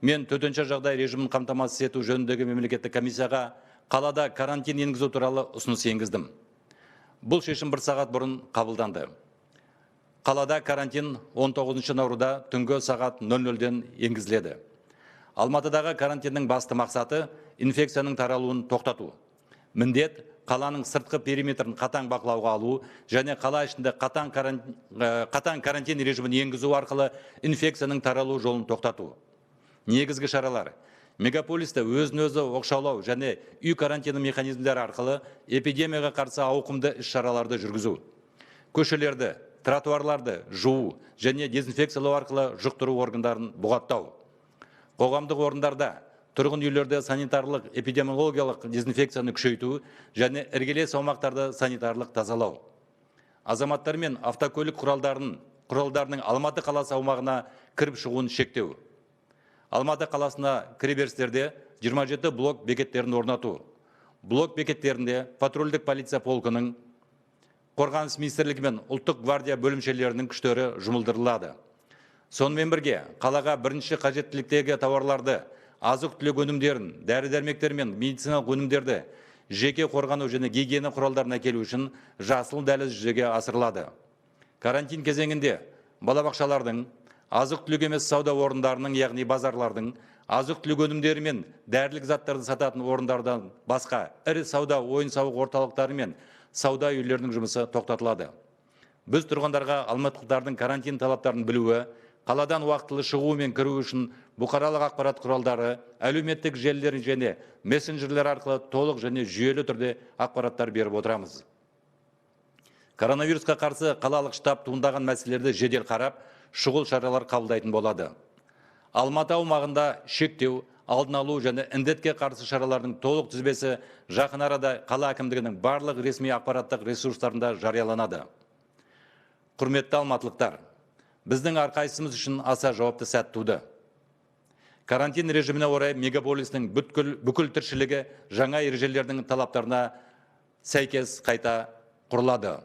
Мен төтенше жағдай режимін қамтамасыз ету жөніндегі мемлекеттік комиссияға қалада карантин енгізу туралы ұсыныс енгіздім. Бұл шешім бір сағат бұрын қабылданды. Қалада карантин 19 наурызда түнгі сағат 00-ден енгізіледі. Алматыдағы карантиннің басты мақсаты инфекцияның таралуын тоқтату. Міндет қаланың сыртқы периметрін қатаң бақылауға алу және қала ішінде қатаң карантин режимін енгізу арқылы инфекцияның таралу жолын тоқтату. Негізгі шаралар: мегаполисте өзін-өзі оқшаулау және үй карантині механизмдері арқылы эпидемияға қарсы ауқымды іс-шараларды жүргізу. Көшелерді, тротуарларды жуу және дезинфекциялау арқылы жұқтыру органдарын бұғаттау. Қоғамдық орындарда, тұрғын үйлерде санитарлық эпидемиологиялық дезинфекцияны күшейту және іргелес аумақтарды санитарлық тазалау. Азаматтар мен автокөлік құралдарының Алматы қаласы аумағына кіріп шығуын шектеу. Алматы қаласына кіреберістерде 27 блок бекеттерін орнату. Блок бекеттерінде патрульдік полиция полкының, Қорғаныс министрлігі мен ұлттық гвардия бөлімшелерінің күштері жұмылдырылады. Сонымен бірге қалаға бірінші қажеттіліктегі тауарларды, азық-түлік өнімдерін, дәрі-дәрмектер мен медициналық өнімдерді, жеке қорғану және гигиена құралдарын әкелу үшін жасыл дәліз жүзеге асырылады. Карантин кезеңінде балабақшалардың, азық-түлік емес сауда орындарының, яғни базарлардың, азық-түлік өнімдері мен дәрілік заттарды сататын орындардан басқа ірі сауда ойын-сауық орталықтары мен сауда үйлерінің жұмысы тоқтатылады. Біз тұрғындарға алматылықтардың карантин талаптарын білуі, қаладан уақытылы шығуы мен кіруі үшін бұқаралық ақпарат құралдары, әлеуметтік желілер және мессенджерлер арқылы толық және жүйелі түрде ақпараттар беріп отырамыз. Коронавирусқа қарсы қалалық штаб туындаған мәселелерді жедел қарап, шұғыл шаралар қабылдайтын болады. Алматы аумағында шектеу, алдын алу және індетке қарсы шаралардың толық тізбесі жақын арада қала әкімдігінің барлық ресми ақпараттық ресурстарында жарияланады. Құрметті алматылықтар, біздің әрқайсымыз үшін аса жауапты сәт туды. Карантин режиміне орай мегаполистің бүкіл тіршілігі жаңа ережелердің талаптарына сәйкес қайта құрылады.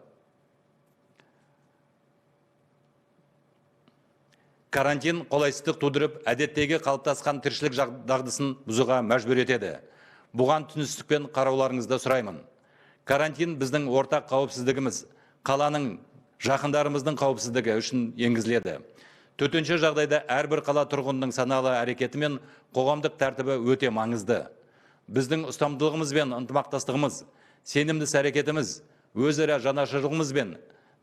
Карантин қолайсыздық тудырып, әдеттегі қалыптасқан тіршілік дағдысын бұзуға мәжбүр етеді. Бұған түсіністікпен қарауларыңызды сұраймын. Карантин біздің ортақ қауіпсіздігіміз, қаланың, жақындарымыздың қауіпсіздігі үшін енгізіледі. Төтенше жағдайда әрбір қала тұрғынының саналы әрекеті мен қоғамдық тәртібі өте маңызды. Біздің ұстамдылығымыз бен ынтымақтастығымыз, сенімді іс-әрекетіміз, өзара жанашырлығымыз бен